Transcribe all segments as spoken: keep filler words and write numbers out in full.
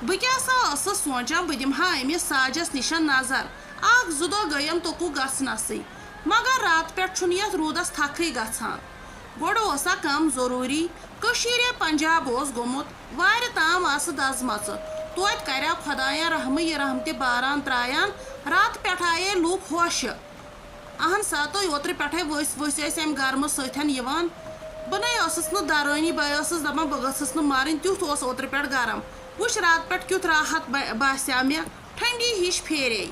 بہٕ کیٛاہ سا ٲسٕس سونٛچان، بہٕ دِمہٕ ہا أمِس ساجس نِش نظر۔ اکھ زٕ دۄہ گٔیم توٚکُو گژھنَسٕے، مگر راتہٕ پٮ۪ٹھ چھُنہٕ یَتھ روٗدس تھکھٕے گژھان۔ گۄڈٕ اوسا کم ضروٗری؟ کٔشیٖرِ پنجاب اوس گوٚمُت، وارِ تام آسہٕ دزمژٕ۔ توتہِ کریا خۄداین رحمہٕ، یہِ رحمتِ باران ترایان، راتہٕ پٮ۪ٹھ آیے لوٗکھ ہوشہِ۔ اہن سا، تہٕ اوترٕ پٮ۪ٹھے ؤسۍ ؤسۍ ٲسۍ امہِ گرمہٕ سۭتۍ یِوان۔ بہٕ نے ٲسٕس نہٕ درٲنی، بہٕ ٲسٕس دپان بہٕ گٔژھٕس نہٕ مرٕنۍ، تیُتھ اوس اوترٕ پٮ۪ٹھ گرم۔ وٕچھ راتہٕ پٮ۪ٹھ کیُتھ راحت با-، باسیٛاو مےٚ، ٹھنڈی ہِش پھیرے۔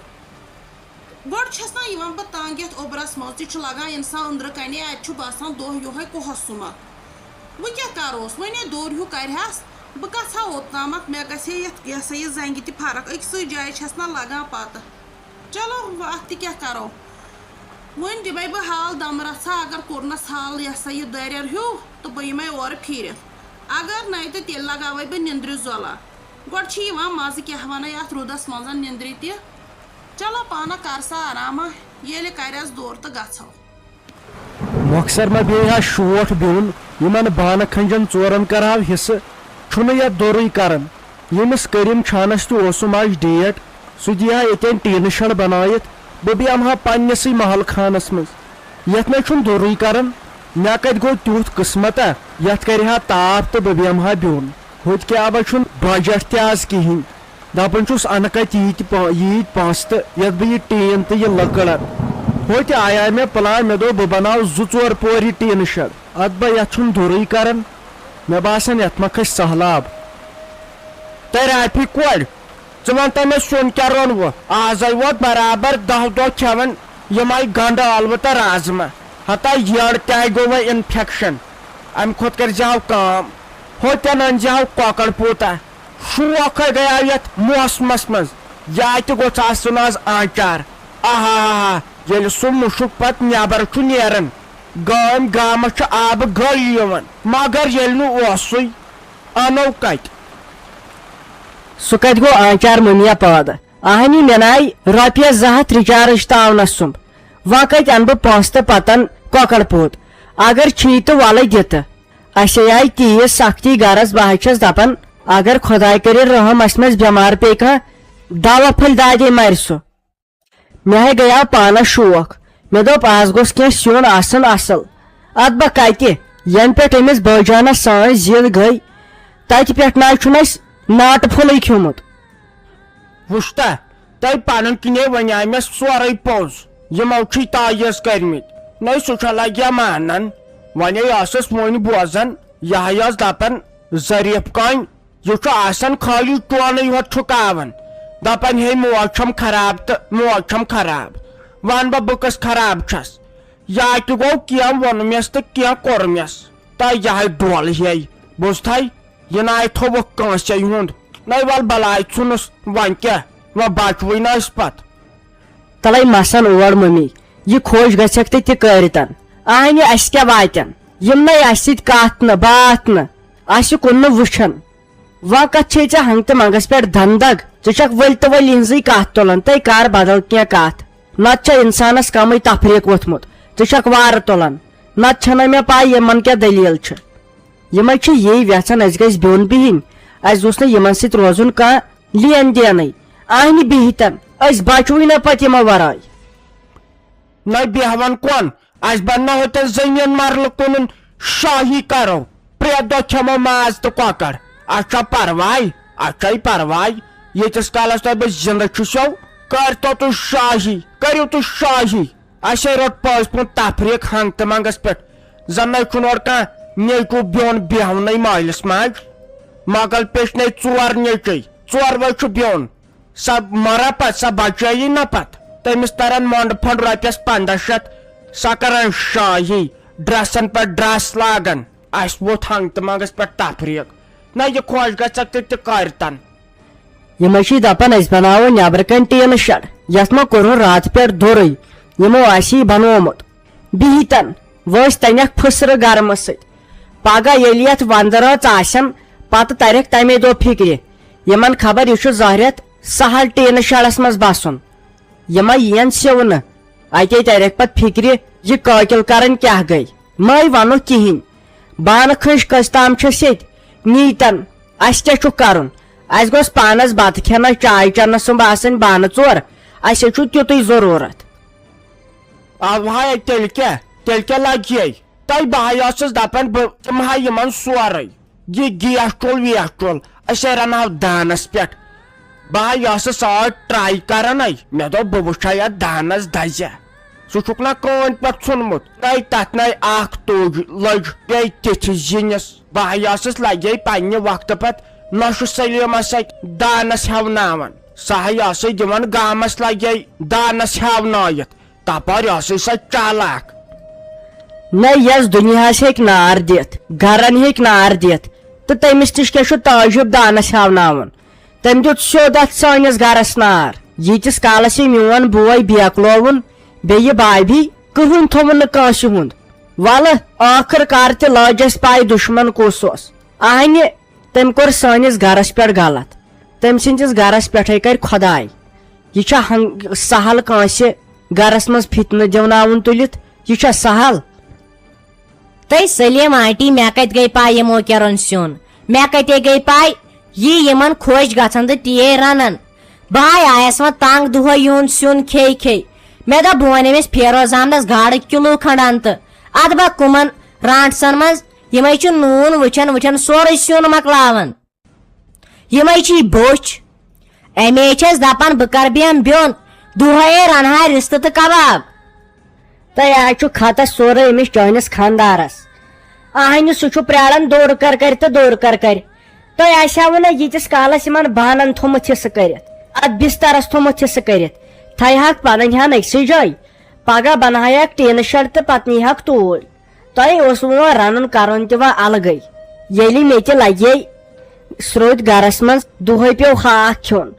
گۄڈٕ چھَس نا یِوان بہٕ تنگ یتھ اوٚبرس منٛز، تہِ چھُ لگان انسان أنٛدرٕ کنہِ، اتہِ چھُ باسان دۄہ یِہوے کُہس سُمتھ۔ وۄنۍ کیٛاہ کروس، وۄنۍ ہے دوٚر ہیوٗ کرِہس، بہٕ کتھ ہا اوٚت تامتھ، مےٚ گژھِ ہے یتھ، یہِ ہسا یہِ زنگہِ تہِ فرق، أکسٕے جایہِ چھَس نا لگان پتہٕ۔ چلو، وۄنۍ اتھ تہِ کیٛاہ کرو، وۄنۍ دِمے بہٕ حال دمہٕ رژھا، اگر کوٚرنس حال یہِ ہسا یہِ دٲریر ہیوٗ، تہٕ بہٕ یِمے اورٕ پھیٖرِتھ، اگر نَے تہٕ تیٚلہِ لگاوے بہٕ نِندرِ زۄلا۔ گۄڈٕ چھِ یِوان مزٕ، کیٛاہ ونے، اتھ روٗدس منٛز نِندرِ تہِ۔ چلو پانہ کر سا آرامہ، ییٚلہِ کرٮ۪س دورٕ تہٕ گژھو۔ مۄخصر ما بیٚیہِ ہا شوٹھ بیوٚن، یِمن بانہٕ کھنجن ژورن کرہاو حصہٕ، چھُنہٕ یتھ دورٕے کران۔ ییٚمِس کریم چھانس تہِ اوسُم آز ڈیٹ، سُہ دِیہِ ہا ییٚتٮ۪ن ٹیٖنہٕ شڈ بنٲیِتھ، بہٕ بیٚہمہٕ ہا پننِسٕے محل خانس منٛز۔ یتھ نَے چھُنہٕ دورٕے کران۔ مےٚ کتہِ گوٚو تیُتھ قٕسمتا، یتھ کرِ ہا تاپھ تہٕ بہٕ بیٚہمہٕ ہا بیوٚن۔ ہُتہِ کیٛاہ بہ چھُنہٕ بجٹ تہِ آز کِہینۍ۔ دپان چھُس انہٕ کتہِ ییٖتۍ پو-، ییٖتۍ پونٛسہٕ تہٕ یتھ بہٕ یہِ ٹیٖن تہٕ یہِ لٔکٕر انہٕ۔ ہوٚتہِ آیاے مےٚ پلان، مےٚ دوٚپ بہٕ بناوٕ زٕ ژور پور یہِ ٹیٖنہٕ شڈ۔ ادٕ بہ یتھ چھُنہٕ دورٕے کران۔ مےٚ باسان یتھ ما کھسہِ سہلاب۔ تہٕ رافی کورِ، ژٕ وَن تہٕ مےٚ سیُن کیٛاہ روٚنوٕ؟ آزے ووت برابر دَہ دۄہ کھٮ۪وان یِمے گنڈٕ ٲلوٕ تہٕ رازما۔ ہتا یٔڈ تہِ آیہِ گوٚو وۄنۍ انفیکشن۔ امہِ کھۄتہٕ کٔرۍ زِ ہاو کٲم، ہوٚتٮ۪ن أنۍ زِ ہاو کۄکر پوٗتا۔ شوق ہے گٔیاو یتھ موسمس منٛز۔ یا تہِ گوٚژھ آسُن آز آنچار۔ آہا، ییٚلہِ سُہ مُشُک پتہٕ نٮ۪بر چھُ نیران، گٲمۍ گامس چھُ آبہٕ گٔلۍ یِوان۔ مگر ییٚلہِ نہٕ اوسُے، انو کتہِ؟ سُہ کتہِ گوٚو آنچار مٔمیا پٲدٕ؟ اہنی مےٚ ناے رۄپیس زٕ ہتھ recharge تاونس سُمب۔ وۄنۍ کتہِ انہٕ بہٕ پونٛسہٕ تہٕ پتن کۄکر پوٗت؟ اگر چھی تہٕ ولہٕ دِ تہٕ۔ اسے آیہِ تیٖژ سختی گرس، بہٕ حظ چھس دپان اگر خۄداے کرِ رحم اسہِ منٛز بٮ۪مار پیٚیہِ کانٛہہ، دوا پھٔلۍ دادے مرِ سُہ۔ مےٚ ہے گٔیاو پانس شوق۔ مےٚ دوٚپ از گوٚژھ کینٛہہ سیُن آسُن اصل۔ ادٕ بہ کتہِ؟ ینہٕ پٮ۪ٹھ أمِس بٲجانس سٲنۍ ضد گٔے، تتہِ پٮ۪ٹھ نہ چھُنہٕ اسہِ ناٹہٕ پھوٚلٕے کھیوٚمُت۔ وُچھتا، تۄہہِ پنُن کِنے ونیاے مےٚ سورُے پوٚز۔ یِمو چھِی تعویذ کٔرمٕتۍ۔ نَے سُہ چھا لگیا مانان؟ ونے ٲسٕس وُنۍ بوزان، یہِ ہا ٲس دپان، ظریف کامہِ، یہِ چھُ آسان خٲلی ٹونٕے ہوت چھُکاوان۔ دپان، ہے موج چھم خراب تہٕ موج چھم خراب۔ ون بہ بہٕ کۄس خراب چھس؟ یا تہِ گوٚو کینٛہہ ووٚنمس تہٕ کینٛہہ کوٚرمس۔ تہٕ یہے ڈول ہے۔ بوزتھے؟ یہِ ناے تھووُکھ کٲنٛسے ہُنٛد۔ نَے وَل بَلاے ژھُنُس، وۄنۍ کیٛاہ؟ وۄنۍ بَچوٕے نہ أسۍ پَتہٕ۔ تلے مسن اور ممی، یہِ خۄش گژھٮ۪کھ تہٕ تہِ کٲرِتن۔ اہنہِ اسہِ کیٛاہ واتن؟ یِم نے اسہِ سۭتۍ کتھ نہٕ باتھ نہٕ، اسہِ کُن نہٕ وٕچھن۔ وۄنۍ کتھ چھے ژےٚ ہنٛگتہٕ منٛگس پٮ۪ٹھ دندگ؟ ژٕ چھکھ ؤلۍ تہٕ ؤلۍ یِہنٛزٕے کتھ تُلان، تَے کر بدل کینٛہہ کتھ۔ نتہٕ چھےٚ انسانس کمٕے تفریق ووٚتھمُت، ژٕ چھکھ وارٕ تُلان۔ نتہٕ چھنہٕ مےٚ پاے یِمن کیٛاہ دٔلیٖل چھِ۔ یِمے چھِ یی یژھان أسۍ گٔژھۍ بیوٚن بِہِنۍ، اسہِ گوٚژھ نہٕ یِمن سۭتۍ روزُن کانٛہہ لین دینٕے۔ اہنہِ بِہِتن، أسۍ بچوٕے نہ پتہٕ یِمو ورٲے۔ نہ بیہوان کون؟ اسہِ بنناوو تیٚلہِ زٔمیٖن مرلہٕ کٕنُن، شاہی کرو۔ پرٛٮ۪تھ دۄہ کھٮ۪مو ماز تہٕ کۄکر۔ اسہِ چھا پرواے؟ اسہِ چھے پرواے؟ ییٖتِس کالس تۄہہِ بہٕ زندٕ چھُسو، کٔرۍتو تُہۍ شاہی، کٔرِو تُہۍ شاہی۔ اسے روٚٹ پٔزۍ پٲٹھۍ تفریٖق ہنٛگتہٕ منٛگس پٮ۪ٹھ۔ زن نَے چھُنہٕ اورٕ کانٛہہ نیٚچوٗ بیوٚن بیہونٕے مٲلِس ماجہِ۔ مۄغل پیٚچھنَے ژور نیٚچوٗ، ژوروَے چھُ بیوٚن۔ سۄ مَرا پَتہٕ، سۄ بچٲیی نہ پَتہٕ۔ تٔمِس تَرَن مۄنٛڈٕ پھنٛڈ رۄپیَس پنٛداہ شیٚتھ۔ سۄ کَرَن شٲہی، ڈرٛسَن پٮ۪ٹھ ڈرٛس لاگَن۔ اَسہِ ووٚتھ ہنٛگتہٕ منٛگَس پٮ۪ٹھ تفریٖق۔ نہ، یہِ خۄش گژھٮ۪کھ تہٕ تہِ کٔرۍتَن۔ یِمے چھِ دپان أسۍ بناوو نٮ۪برٕ کنۍ ٹیٖنہٕ شڈ، یتھ ما کوٚرُن راتہٕ پٮ۪ٹھ دوٚرُے، یِمو آسی بنوومُت۔ بِہِتن، وٲسۍ تنٮ۪کھ پھٕسرٕ گرمہٕ سۭتۍ۔ پگاہ ییٚلہِ یتھ ونٛدٕ رٲژ آسن، پتہٕ ترٮ۪کھ تمے دۄہ فکرِ۔ یِمن خبر یہِ چھُ زہرٮ۪تھ سہل ٹیٖنہٕ شڈس منٛز بسُن۔ یِمے یِین سِونہٕ۔ اتے ترٮ۪کھ پتہٕ فکرِ، یہِ قٲتِل کرن کیاہ گٔے۔ مے ونُکھ کِہینۍ۔ بانہٕ کھٔنٛج کٔژ تام چھس ییٚتہِ؟ نیٖتن۔ اسہِ کیاہ چھُ کرُن؟ اسہِ گوٚژھ پانس بتہٕ کھٮ۪نس، چاے چٮ۪نس سُمب آسٕنۍ بانہٕ ژور۔ اسہِ چھُ تیُتُے ضروٗرت۔ اوہاے، تیٚلہِ کیٛاہ؟ تیٚلہِ کیٛاہ لگہِ ہے؟ تۄہہِ بہٕ ہا ٲسٕس دپان، بہٕ دِمہٕ ہا یِمن سورُے۔ یہِ گیس چوٚل ویس چوٚل، أسۍ ہے رنہو دانس پٮ۪ٹھ۔ بہٕ ہا ٲسٕس سۄ ٹراے کران ہے، مےٚ دوٚپ بہٕ وٕچھٕ ہا یتھ دانس دزیا۔ سُہ چھُکھ نہ کٲنۍ پٮ۪ٹھ ژھُنمُت، نَے تتھ نَے اکھ توٚج لٔج، بیٚیہِ تِتھِس زِنِس۔ بہٕ ہا ٲسٕس لگے پننہِ وقتہٕ پتہٕ نۄشہِ سلیمس سۭتۍ دانس ہٮ۪وناوان۔ سۄ ہا ٲسٕے دِوان گامس لگے دانس ہٮ۪ونٲیِتھ۔ تپٲرۍ ٲسٕے سۄ چالاک۔ نہ، یس دُنیاہس ہیٚکہِ نار دِتھ، گرن ہیٚکہِ نار دِتھ، تہٕ تٔمِس نِش کیٛاہ چھُ تعجب دانس ہیاوناوُن؟ تٔمۍ دیُت سیوٚد اتھ سٲنِس گرس نار۔ ییٖتِس کالس یہِ میون بوے بیکلووُن، بیٚیہِ بابی، کٕہٕنۍ تھوٚوُن نہٕ کٲنٛسہِ ہُنٛد۔ ولہٕ، ٲخٕر کار تہِ لٲج اَسہِ پاے دُشمن کُس اوس۔ اہنہِ، تٔمۍ کوٚر سٲنِس گرس پٮ۪ٹھ غلط۔ تٔمۍ سٕنٛدِس گرس پٮ۪ٹھے کرِ خۄداے۔ یہِ چھا ہنگ-، سہل کٲنٛسہِ گرس منٛز فتنہٕ دیوناوُن تُلِتھ؟ یہِ چھا سہل؟ تہٕ سلیٖم آنٹی، مےٚ کتہِ گٔے پاے یِمو کیٛاہ روٚن سیُن؟ مےٚ کتے گٔے پاے یی یِمن خۄش گژھان تہٕ تی رنان؟ بہٕ ہاے آیس وۄنۍ تنگ دۄہے یِہُنٛد سیُن کھے کھے۔ مےٚ دوٚپ بہٕ وَنہٕ أمِس فیروز احمدس گاڈٕ کِلوٗ کھنڈ انہٕ تہٕ۔ ادٕ بہ کٕمن رانٹسن منٛز، یِمے چھِ نوٗن وٕچھان وٕچھان سورُے سیُن مۄکلاوان۔ یِمے چھِ بوٚچھ۔ اَمے چھَس دَپان بہٕ کَرٕ بیٚہم بیوٚن، دۄہَے رَنہٕ ہا رِستہٕ تہٕ کباب۔ تۄہہِ آز چھُ خطس سورُے أمِس چٲنِس خانٛدارس۔ اہنہِ سُہ چھُ پرٛاران دورٕ کر کرِ تہٕ دورٕ کر کرِ۔ تۄہہِ آسہِ ہاوٕ نہ ییٖتِس کالس یِمن بانن تھوٚمُت حصہٕ کٔرِتھ، اتھ بسترس تھوٚمُت حصہٕ کٔرِتھ، تھایہِ ہاکھ پنٕنۍ ہن أکسٕے جایہِ۔ پگاہ بنہایکھ ٹیٖنہٕ شڈ تہٕ پتہٕ نیٖہکھ توٗرۍ۔ تۄہہِ اوسوٕ وۄنۍ رنُن کرُن تہِ وۄنۍ الگٕے۔ ییٚلہِ مےٚ تہِ لگے سرٛوٚدۍ گرس منٛز دۄہے پیوٚو ہاکھ کھیوٚن،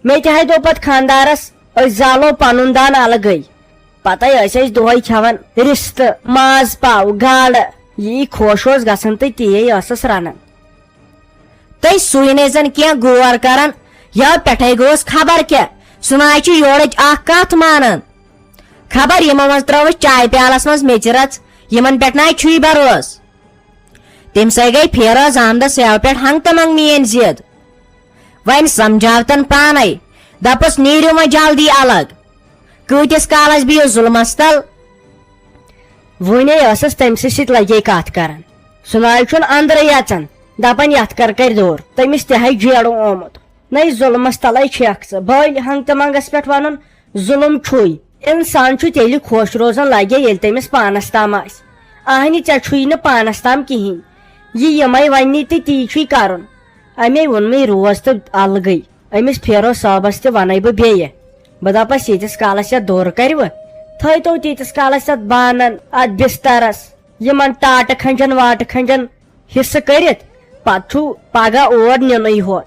مےٚ تہِ ہاے دوٚپ پتہٕ خانٛدارس، أسۍ زالو پنُن دان الگٕے۔ پتے ٲسۍ أسۍ دۄہے کھٮ۪وان رِستہٕ، ماز پاو، گاڈٕ۔ یی خۄش اوس گژھان تہٕ تی ٲسٕس رنان۔ تہٕ سُے نَے زَن کینٛہہ غور کران، یَوٕ پٮ۪ٹھَے گوٚوُس خبر کیٛاہ، سُہ نَے چھُ یورٕچ اَکھ کَتھ مانان۔ خبر یِمو منٛز ترٲوٕس چایہِ پیالَس منٛز میٚژِ رَژھ، یِمَن پٮ۪ٹھ نَے چھُے بروسہٕ۔ تٔمۍ سٕے گٔے فیروز احمدَس یَوٕ پٮ۪ٹھ ہنٛگ تہٕ منٛگ میٛٲنۍ ضِد۔ وۄنۍ سمجھاوتن پانے، دپُس، "نیٖرِو وۄنۍ جلدی الگ، کۭتِس کالس بِہِو ظُلمس تل؟" وُنے ٲسٕس تٔمۍ سٕے سۭتۍ لگے کتھ کران۔ سُہ ناے چھُن اندرے اژان، دپان، "یتھ کر کرِ دور، تٔمِس تہِ ہے جیڑو آمُت۔ نَے ظُلمس تلے چھکھ ژٕ، بٔلۍ ہنگ تہٕ منگس پٮ۪ٹھ ونُن، ظُلم چھُے۔ انسان چھُ تیٚلہِ خۄش روزان لگے، ییٚلہِ تٔمِس پانس تام آسہِ۔ اہنہِ، ژےٚ چھُے نہٕ پانس تام کِہینۍ۔ یہِ یِمے وننی تہٕ تی چھُے کرُن۔ اَمے ووٚنمَے روز تہٕ الگٕے۔ أمِس فیروز صٲبس تہِ وَنَے بہٕ بیٚیہِ۔ بہٕ دَپَس، ییٖتِس کالَس یَتھ دورٕ کَرِوٕ، تھٲیتو تیٖتِس کالَس یَتھ بانَن، اَتھ بِستَرَس، یِمَن ٹاٹہٕ کھنٛجَن واٹہٕ کھنٛجَن حِصہٕ کٔرِتھ، پَتہٕ چھُو پَگاہ اور نِنُے ہوت۔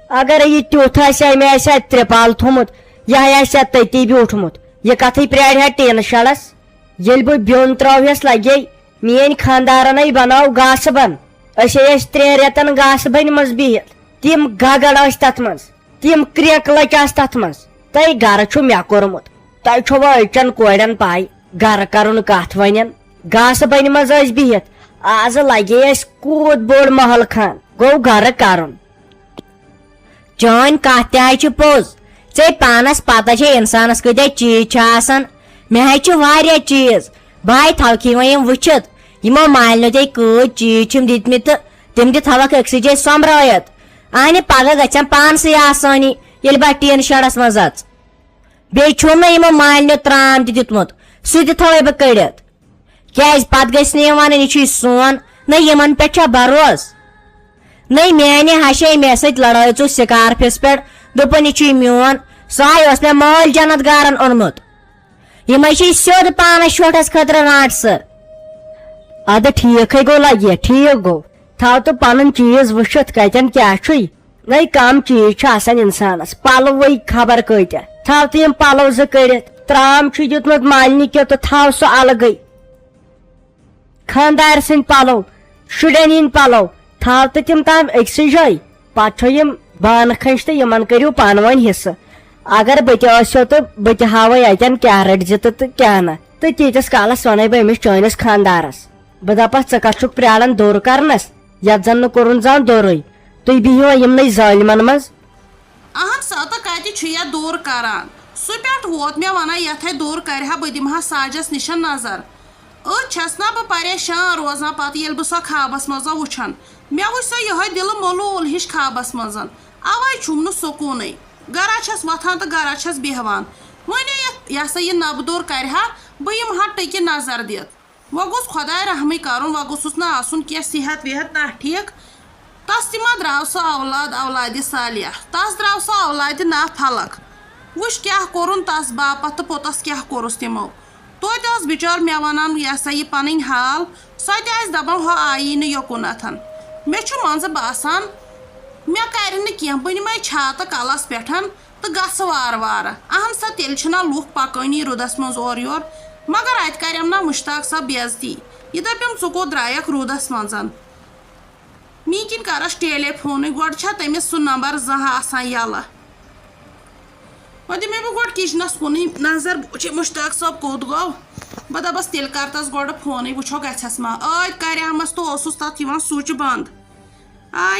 اگرے یہِ تیُتھ آسہِ ہا، أمۍ آسہِ ہا ترٛپال تھوٚمُت، یہِ ہا آسہِ ہا تٔتی بیوٗٹھمُت۔ یہِ کَتھٕے پرٛارِ ہا ٹیٖنہٕ شَڈَس۔ ییٚلہِ بہٕ بیوٚن ترٛاوہَس لَگے، میٲنۍ خانٛدارن ہے بناو گاسہٕ بن۔ أسۍ ہے ٲسۍ ترٛٮ۪ن رٮ۪تن گاسہٕ بنہِ منٛز بِہِتھ۔ تِم گگڑ ٲسۍ تتھ منٛز، تِم کرٛینٛکہٕ لٔٹۍ آسہٕ تتھ منٛز۔ تۄہہِ گرٕ چھُ مےٚ کوٚرمُت، تۄہہِ چھُوا أزچٮ۪ن کورٮ۪ن پاے گرٕ کرُن کتھ ونن؟ گاسہٕ بنہِ منٛز ٲسۍ بِہِتھ، آزٕ لگے اَسہِ کوٗت بوٚڑ محل خان، گوٚو گرٕ کرُن۔ چٲنۍ کتھ تہِ ہاے چھِ پوٚز۔ ژےٚ پانس پتہ چھے انسانس کۭتیاہ چیٖز چھِ آسان۔ مےٚ ہاے چھِ واریاہ چیٖز۔ بہٕ ہاے تھاوکھ وۄنۍ یِم وٕچھِتھ۔ یِمو مالنیو ژےٚ کۭتۍ چیٖز چھِم دِتمٕتۍ تہٕ تِم تہِ تھاوکھ أکسٕے جایہِ سۄمبرٲیِتھ۔ اہنہِ پگاہ گژھٮ۪م پانسٕے آسٲنی، ییٚلہِ بہٕ ٹیٖن شڈس منٛز اژٕ۔ بیٚیہِ چھُم نہ یِمو مالنیو ترام تہِ دیُتمُت، سُہ تہِ تھاوے بہٕ کٔڑِتھ۔ کیازِ پتہٕ گژھِ نہٕ یِم ونٕنۍ، "یہِ چھُے سون"، نہ یِمن پٮ۪ٹھ چھا بروسہٕ؟ نہ میانہِ ہشے مےٚ سۭتۍ لڑٲے ژٕ سکارفس پٮ۪ٹھ، دوٚپُن، "یہِ چھُے میون"، سُہ ہاے اوس مےٚ مٲلۍ جنت گارن اوٚنمُت۔ یِمے چھِ سیوٚد پانس شوٹھس خٲطرٕ رانٹسہٕ۔ ادٕ ٹھیٖکھے گوٚو لگہِ، ٹھیٖک گوٚو۔ تھاو تہٕ پنُن چیٖز وٕچھِتھ کتٮ۪ن کیٛاہ چھُے۔ نَے کم چیٖز چھِ آسان انسانس، پلوٕے خبر کۭتیاہ۔ تھاو تہٕ یِم پلو زٕ کٔڑِتھ، ترام چھُے دیُتمُت مالنہِ کیو تہٕ تھاو سُہ الگٕے۔ خانٛدارِ سٕنٛدۍ پلو، شُرٮ۪ن ہٕنٛدۍ پلو، تھاو تہٕ تِم تام أکسٕے جایہِ۔ پتہٕ چھو یِم بانہٕ کھنٛج تہٕ یِمن کٔرِو پانہٕ ؤنۍ حصہٕ۔ اگر بہٕ تہِ ٲسیو تہٕ بہٕ تہِ ہاوے اتٮ۪ن کیٛاہ رٔٹۍ زِ تہٕ، تہٕ کیٛاہ نہٕ۔ تہٕ تیٖتِس کالس ونَے بہٕ أمِس چٲنِس خانٛدارس۔ بہٕ دپس، ژٕ کتھ چھُکھ پرٛاران دورٕ کرنس، یتھ زن نہٕ کوٚرُن زانٛہہ دورٕے؟ تُہۍ بِہِوا یِمنٕے ظٲلمن منٛز؟ اہن سا، تہٕ کتہِ چھُ یتھ دوٗر کران؟ سُہ پٮ۪ٹھ ووت مےٚ ونان، یتھے دوٗر کرِ ہا، بہٕ دِمہٕ ہا ساجس نِشن نظر۔ أتھۍ چھس نا بہٕ پریشان روزان، پتہٕ ییٚلہِ بہٕ سۄ خوابس منٛز وٕچھان، مےٚ وٕچھ سۄ یِہوٚے دِلہٕ ملوٗل ہِش خوابس منٛز۔ اوے چھُم نہٕ سکوٗنٕے۔ گرا چھس وۄتھان تہٕ گرا چھس بیٚہوان۔ وۄنۍ یتھ، یہِ ہسا یہِ نبہٕ دوٗر کرِ ہا، بہٕ یِمہٕ ہا ٹٕکہِ نظر دِتھ۔ وۄنۍ گوٚژھ خۄداے رحمٕے کرُن، وۄنۍ گوٚژھُس نہٕ آسُن کینٛہہ صحت وحت ناٹھیٖک۔ تس تہِ ما درٛاو سُہ اولاد اولادِ صالح، تس درٛاو سُہ اولادِ نافلق۔ وٕچھ کیٛاہ کوٚرُن تس باپتھ تہٕ پوٚتس کیٛاہ کوٚرُس تِمو۔ توتہِ ٲس بِچٲر مےٚ ونان، یہِ ہسا یہِ پنٕنۍ حال، سۄ تہِ آسہِ دپان، ہۄ آیی نہٕ یوکُنتھن۔ مےٚ چھُ منٛزٕ باسان، مےٚ کرِ نہٕ کینٛہہ، بہٕ نِمے چھاتہٕ کلس پٮ۪ٹھ تہٕ گژھٕ وارٕ وارٕ۔ اہن سا، تیٚلہِ چھِنہ لُکھ پکٲنی روٗدس منٛز اورٕ یور۔ مگر اتہِ کرٮ۪م نہ مشتاق صٲب بے عزتی، یہِ دپٮ۪م، ژٕ کوٚت درٛایکھ روٗدس منٛز؟ میٖنۍ کِنۍ کرس ٹیلی فونٕے، گۄڈٕ چھا تٔمِس سُہ نمبر زانٛہہ آسان یلہٕ؟ وۄنۍ دِمے بہٕ گۄڈٕ کچنس کُنٕے نظر، بہٕ وٕچھے مشتاق صٲب کوٚت گوٚو۔ بہٕ دپس، تیٚلہِ کر تس گۄڈٕ فونٕے، وٕچھو گژھٮ۪س ما۔ ٲدۍ کریمس تہٕ اوسُس تتھ یِوان سُچ بنٛد۔ آے